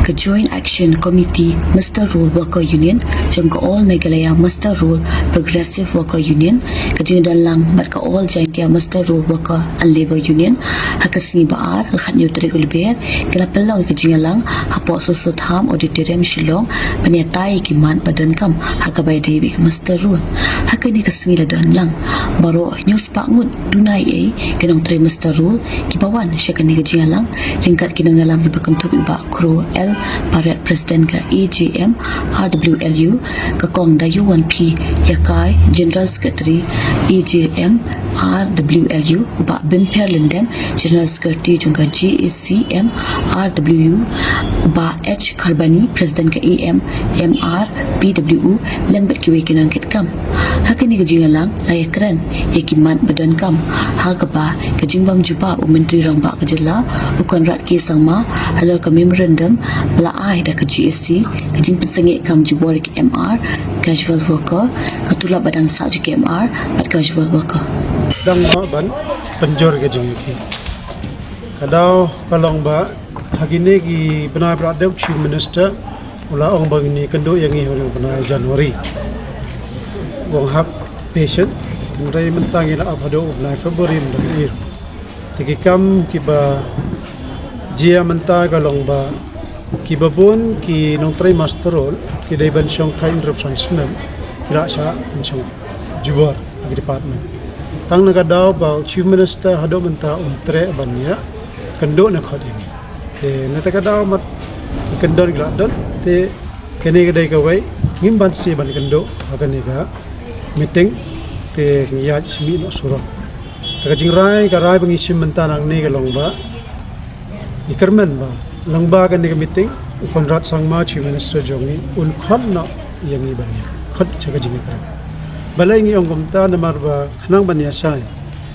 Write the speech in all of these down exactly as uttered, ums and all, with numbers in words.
Ka Joint Action Committee Muster Roll Worker Union jong ka All Meghalaya Muster Roll Progressive Worker Union, ka jingdon lang bad ka All Jaintia Muster Roll Worker and Labour Union, ha ka sngi ba ar, ka khatnyiw tarik u Lber, ka la pynlong ïa ka jingïalang hapoh Soso Tham Auditorium, Shillong, ban ïatai ïa ki mat ba donkam ha kaba ïadei bad ka muster roll. Ha kane ka sngi la don lang baroh hynñiew spah ngut duna eiei ki nongtrei muster roll kiba wan sha kane ka jingïalang, ryngkat ki nongïalam kiba kynthup ïa u Bah Kro L Pariat, President ka A J M R W L U, ka Kong Dayowanphi Ïakai, General Secretary A J M R W L U, u Bah Bynpher Lyndem, General Secretary jong ka J A C M R W U, u Bah H Kharbani, President ka A M M R P W U, lem bad kiwei ki nongkitkam. Ha kane ka jingïalang la ïakren ïa ki mat ba donkam, ha kaba ka jingbym jubab u Myntri Rangbah ka jylla, u Conrad K Sangma, halor ka memorandum ba la ai da ka G S C, ka jingpynsangeh kam jubor ïa ki M R, casual worker, ka tulop ba dang sah jong ki M R bad casual worker. Dang noh ban pynjur ka jingïakhih. Ka daw ka long ba ha kine ki bnai ba la dep, Chief Minister u la ong ba ngin ïakynduh ïa ngi ha u bnai January. Wong hap patient, hynrei mynta ngi la ap haduh u bnai February mynta ka ïa. Te ki kam kiba jia mynta ka long ba kiba bun ki nongtrei muster roll ki dei ban shong thait hynriewphew san snem, ki la shah ban shong jubor ha ki department. Tang na ka daw ba u Chief Minister haduh mynta um treh ban ïakynduh ne khot ïa ngi. Te na kata ka daw mat ki kyndon ki la don, te kane ka dei kawei ngim banse ban kynduh ha kane ka meeting, te ngi ïaid shim noh surok. Te ka jingrai, ka rai ba ngi shim mynta nangne ka long ba ngi kyrmen ba lyngba kane ka meeting u Conrad Sangma, Chief Minister jong ngi, un khot noh ïa ngi ban ïakhot sha ka jingïakren. Balei ngi ong kumta? Namar ba khnang ban ïashai,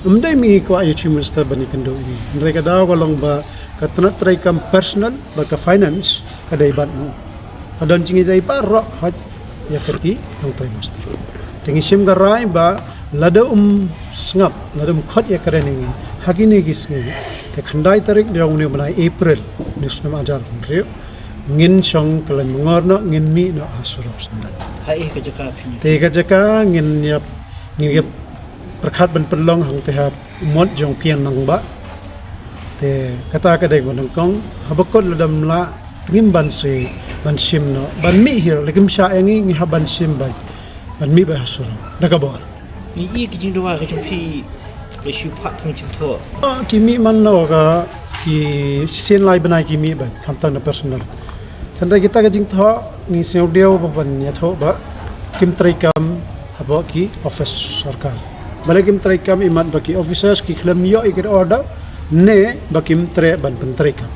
ym dei ba ngi kwah ïa u Chief Minister ban ïakynduh ïa ngi, hynrei ka daw ka long ba ka tnat treikam personal bad ka finance ka dei bad u. Ka don jingïadei baroh hoi ïa ka ki nongtrei muster. Te ngi shim ka rai ba lada um sngap, lada um khot ïakren ïa ngi ha kine ki sngi, te khyndai tarik jong une u bnai April une u snem ar hajar arphew hynriew, ngin shong kylleng myngor noh, ngin mih noh ha surok shnong. Ha ïa ka jaka phi? Te ka jaka ngin ïap, ngin ïap pyrkhat ban pynlong hangta ha mot jong ki nongbah. Te kata ka dei ba nyngkong, haba kut lada ym lah, ngim banse ban shim noh, ban mih hi ruh, lada kim shah ïa ngi, ngi hap ban shim beit ban mih beit ha surok da ka bor. Ngi ïohi ki jingdawa ka jong phi, ka shu phah thung jingthoh. Ah, ki mih man la ka, ki sien lai bnai ki mih beit, khamtam na personal. Tang da kita ka jingthoh ngi sngewdiaw ba ban ïathuh ba kim treikam hapoh ki office sorkar. Balei kim treikam? Imat ba ki officers ki khlem ïoh ïa ki order ne ba kim treh ban pyntreikam.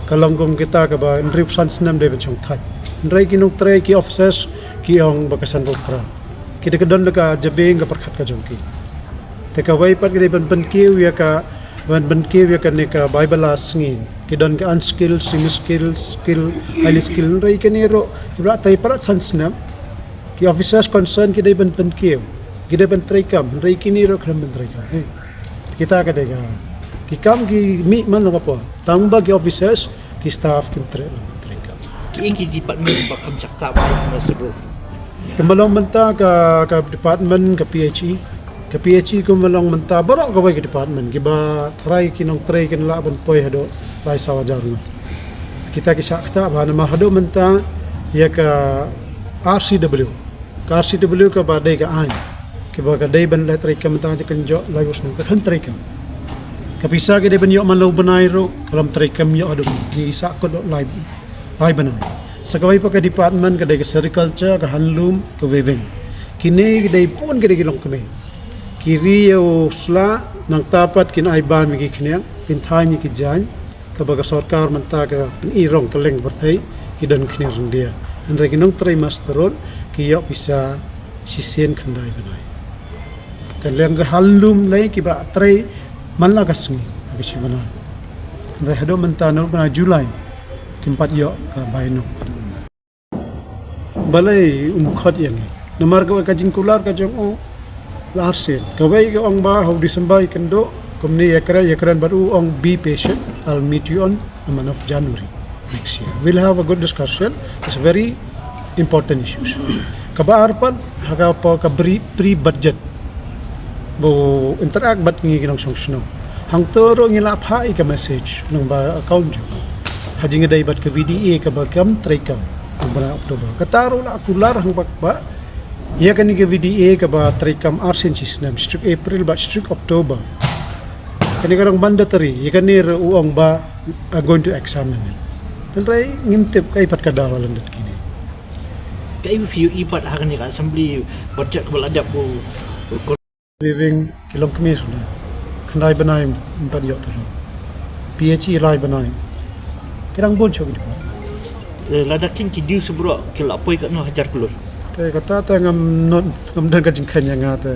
Ka long kum kita kaba hynriewphew san snem dei ban shong thait. Hynrei ki nongtrei, ki officers ki ong ba ka central pra ki dei ka don da ka jabieng ka pyrkhat ka jong ki. Te kawei pat ka dei ban pynkiew ïa ka, ban pynkiew ïa kane ka bai bylla sngi. Ki don ka unskilled, semi skilled, skilled, highly skilled, hynrei kine ruh kiba la tei palat san snem, ki officers concerned ki dei ban pynkiew, ki dei ban treikam, hynrei kine ruh khlem ban treikam. Hei, kita ka dei ka, ki kam ki mih man la ka por, tang ba ki officers, ki staff kim treh ban treikam. Ki, ki department ba kham shakta ba muster roll? Kumba long mynta ka, ka department ka P H E, ka P H E kumba long mynta, baroh kawei ka department kiba tharai ki nongtrei kin lah ban poi haduh lai saw hajar ngut. Kita ki shah kata ba namar haduh mynta ïa ka R C W, ka R C W kaba dei ka aiñ, kiba ka dei ban leh treikam mynta, ka kynjoh lai u snem ka khlem treikam. Ka pisa ka dei ban ïoh man la u bnai ruh ka lam treikam, ïoh haduh ki shah kut lai, lai bnai. Sa kawei pat ka department ka dei ka sericulture, ka handloom, ka weaving. Kine ki dei bun, ki dei ki longkmie. Ki ri ïa u sla, nangta pat kin ai bam ïa ki khñiang, kin thaiñ ïa ki jaiñ, kaba ka sorkar mynta ka pyni rong kylleng pyrthei ki don khñiang ryndia. Hynrei ki nongtrei muster roll ki ïoh pisa shisien khyndai bnai. Ka liang ka handloom lei kiba trei man la ka sngi, ka shi bnai. Hynrei haduh mynta, naduh bnai July kim pat ïoh ka bainong. Balei um khot ïa ngi? Namar ka, ka jingkular ka jong u la arsien. Kawei ka ong ba ha u December ïakynduh, kumne ïakren, ïakren bad u, ong, "Be patient, I'll meet you on the month of January." Next year we'll have a good discussion. It's a very important issues. Kaba ar pat ha ka por ka pre, pre budget, bo interact bad ngi ki nongshong shnong. Hangto ruh ngi la phah ïa ka message lyngba account jong, ha jingïadei bad ka V D A kaba kam treikam lyngba October. Kata ruh la kular hangba ba ïa kane ka V D A kaba treikam ar sien shi snem, shi tarik April bad shi tarik October. Kane ka long mandatory, ïa kane ruh u ong ba are going to examine it. Hynrei ngim tip kaei pat ka daw ha lyndet kine. Kaei ba phi ïohi pat ha kane ka assembly budget kaba la dep u Living ki long kmie shuh. Khyndai bnai ym pat ïoh tulop. P H E lai bnai. Ki dang bun shuh ki dei. Lada kin ki due shuh baroh ki la poi katno hajar klur. Te kata te ngam not, ngam don ka jingkheiñ ïa nga te.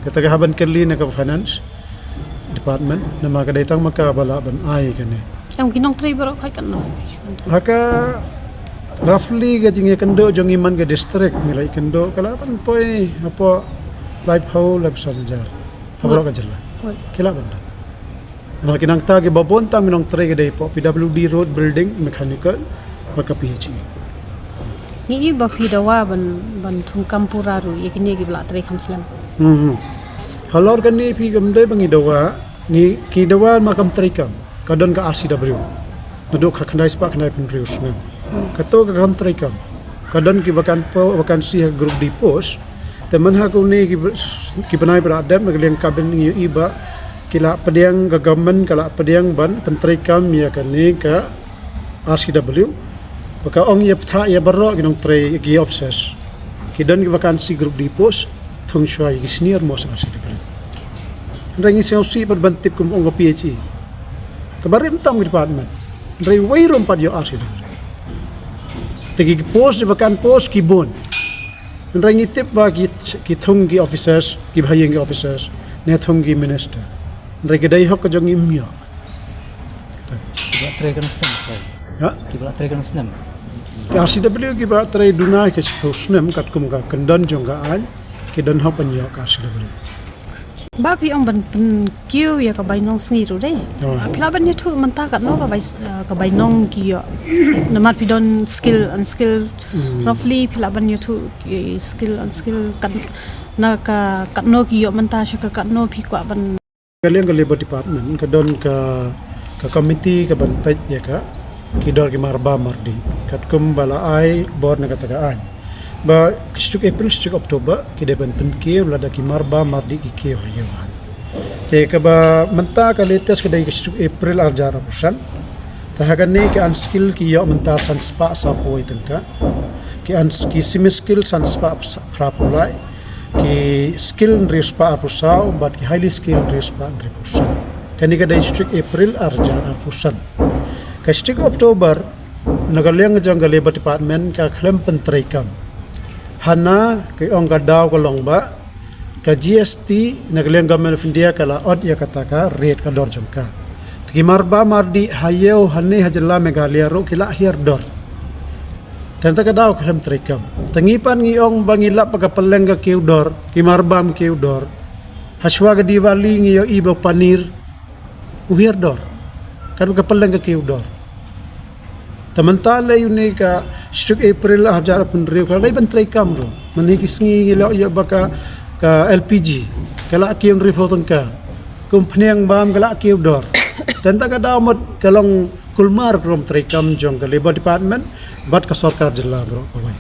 Kata ka hap ban kylli na ka finance department, namar ka dei tang ma ka ba lah ban ai kane. Em ki nongtrei baroh khoi katno. Ha ka roughly ka jingïakynduh jong ngi man ka district ngi la ïakynduh ka la ban poi hapoh laiphew laiphew san hajar ha baroh ka jylla. Ki la ban don. Namar ki nangta kiba bun tam ki nongtrei ki dei hapoh P W D, road, building, mechanical bad ka P H E. Ngi i ba phi dawa ban ban thung kam pura ruh ïa kine kiba la trei kham slem. Halor kane phi kam dei ba ngi dawa, ngi ki dawa ma kam treikam. Ka don ka R C W. Naduh ka khyndai spah khyndai phew hynriew snem. Kato ka kam treikam. Ka don ki vacan po, vacancy ha group D post. Te man ha kane ki ki bnai ba la dep na ka liang ka ban ngi i ba ki la pdiang, ka government ka la pdiang ban pyntreikam ïa kane ka R C W. Ba ka ong ïa ptha ïa baroh ki nongtrei ki officers. Ki don ki vacancy group D post, thung shuwa ïa ki senior most R C W. Hynrei ngi sngewsih pat ban tip kum ong ka P H E. Kaba rim tam ki department. Hynrei wei ruh ym pat ïoh R C W. Te ki post, vacant post ki bun. Hynrei ngi tip ba ki ki thung ki officers, kiba ha ïing ki officers, ne thung ki minister. Hynrei ki dei hok ka jong ngi ym ïoh. Kiba la trei kane snem, trei. Ha? Kiba la trei kane snem. Ki R C W kiba trei duna ka shiphew snem katkum ka kyndon jong ka aiñ, ki don hok ban ïoh ka R C W. Ba phi ong ban pynkiew ïa ka bainong sngi ruh dei. Phi lah ban ïathuh mynta katno ka bai ka bainong ki ïoh. Namar phi don skill, unskill, roughly phi lah ban ïathuh ki skill, unskill, kat na ka katno ki ïoh mynta sha ka katno phi kwah ban Ka liang ka Labour Department ka don ka ka committee ka ban peit ïa ka ki dor ki marbam mardih katkum ba la ai bor na kata ka aiñ. Ba ka shi tarik April, shi tarik October ki dei ban pynkiew lada ki marbam mardih ki kiew ha ïew han. Te kaba mynta ka latest ka dei ka shi tarik April arhajar arphew san. Te ha kane ki unskill ki ïoh mynta san spah sawphew wei tyngka. Ki uns ki semi skill san spah phraphew lai. Ki skill hynriew spah arphew saw bad ki highly skill hynriew spah hynriewphew san. Kane ka dei shi tarik April arhajar arphew san. Ka shi tarik October na ka liang jong ka Labour Department ka khlem pyntreikam. Hana ka ong ka daw ka long ba ka G S T na ka liang Government of India ka la ot ïa kata ka rate ka dor jong ka. Te ki marbam mardih ha ïew hangne ha jylla Meghalaya ruh ki la hiar dor. Te mynta ka daw khlem treikam. Te ngi pat ngi ong ba ngi lap ba ka pylleng ka kiew dor, ki marbam kiew dor. Hashwa ka Diwali ngi ïohi ba paneer u hiar dor. Katba ka pylleng ka kiew dor. Te mynta lei une ka shi tarik April arhajar arphew hynriew ka la dei ban treikam ruh. Mynne ki sngi ngi la ïoh ba ka ka L P G ka la kiew hynriewphew tyngka. Kum phniang bam ka la kiew dor. Te mynta ka daw mut ka long kulmar ruh ym treikam jong ka Labour Department bad ka sorkar jylla baroh kawei.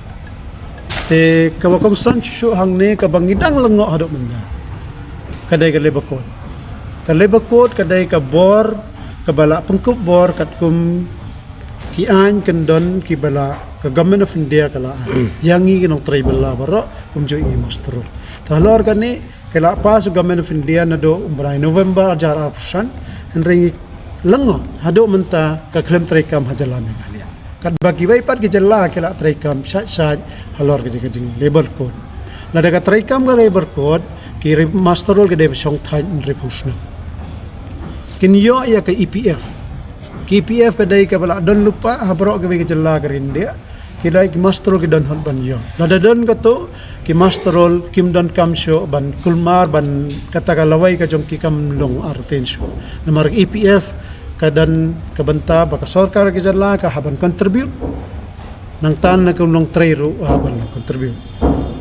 Te kaba kongsan shuh shuh hangne kaba ngi dang lyngngoh haduh mynta ka dei ka Labour Code. Ka Labour Code ka dei ka bor kaba la pynkup bor katkum ki aiñ kyndon kiba la ka Government of India ka la ai ïa ngi ki nongtrei bylla baroh kumjuh ïa ngi muster ruh. Te halor kane ka la pass u Government of India naduh u bnai November arhajar arphew san, hynrei ngi lyngngoh haduh mynta ka khlem treikam ha jylla Meghalaya. Katba kiwei pat ki jylla ki la treikam shait shait halor ka jing ka jing Labour Code. Lada ka treikam ka Labour Code ki muster roll ki dei ba shong thait hynriewphew snem. Kin ïoh ïa ka E P F. Ka E P F ka dei kaba la don lypa ha baroh kiwei ki jylla ka ri India. Ki dei ki muster roll ki don hok ban ïoh. Lada don kato ki muster roll kim donkam shuh ban kulmar ban kata ka lawei ka jong ki kam long artin shuh. Namar ka E P F ka don ka bynta ba ka sorkar ka jylla ka hap ban contribute. Nangta na ka nongtrei ruh hap ban contribute.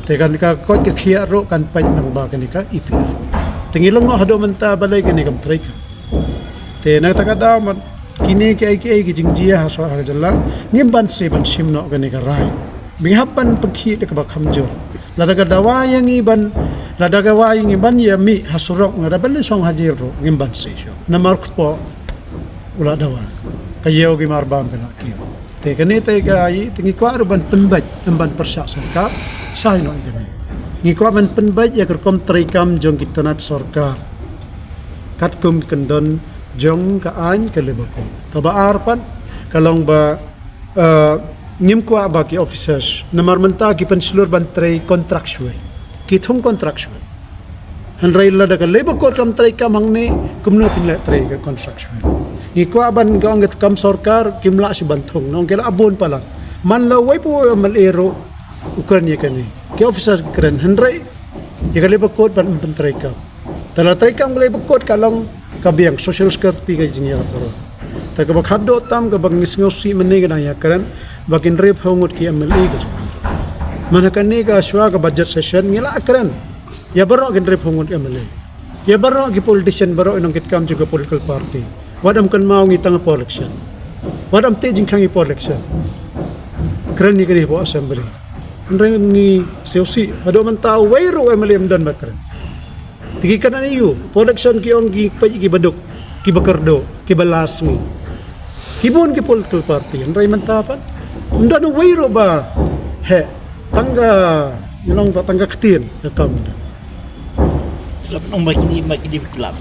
Te kane ka koit ka khiah ruh kan peit lyngba kane ka E P F. Te ngi lyngngoh haduh mynta balei kane kam treikam. Te na kata ka daw, mat kine kiei kiei ki jingjia ha sor ha ka jylla, ngim banse ban shim noh kane ka rai. Ba ngi hap ban pynkhih da kaba kham jur. Lada ka dawa ïa ngi ban, lada ka dawa ïa ngi ban ïa mih ha surok, lada ban leit shong ha jel ruh, ngim banse shuh. Namar kpoh u la dawa. Ka ïew ki marbam ka la kiew. Te kane te ka ïa, te ngi kwah ruh ban pynbeit, em ban pyrshah sorkar, shai noh ïa kane. Ngi kwah ban pynbeit ïa ka rukom treikam jong ki tnat sorkar. Katkum ki kyndon jong ka aiñ ka Labour Code. Kaba ar pat, ka long ba, eh, ngim kwah ba ki officers, namar mynta ki pynshlur ban trei contractual. Ki thung contractual. Hynrei lada ka Labour Code kam treikam hangne, kumno kin leh trei ka contractual. Ngi kwah ban ka ong ka kam sorkar, kim lah shuh ban thung, nong ki lah bun palat. Man la wei pa wei M L A ruh, u kren ïa kane. Ki officers ki kren, hynrei ïa ka Labour Code ban pyntreikam. Te la treikam ka Labour Code ka long ka biang, social security ka jingïarap baroh. Te kaba khatduh tam kaba ngi sngewsih mynne ka dang ïakren, ba ki hynriewphew ngut ki M L A ka jong ngi. Man ha kane ka shuwa ka budget session ngi la kren ïa baroh ki hynriewphew ngut M L A. Ïa baroh ki politician, baroh ki nongkitkam jong ka political party. Wat ym kynmaw ngi tang hapoh election. Wat ym tih jingkhang hapoh election. Kren ïa kane hapoh assembly. Hynrei ngi sngewsih, haduh mynta uwei ruh M L A ym don ba kren. Te ki kren aiu, hapoh election ki ong ki peit ki baduk, ki bakyrduh, ki balas ngi. Ki bun ki political party, hynrei mynta pat ym don uwei ruh ba heh, tang ka, ngi long tang ka ktien ka kam. Shuh ban ong ba kine, ba kine ba ki lah.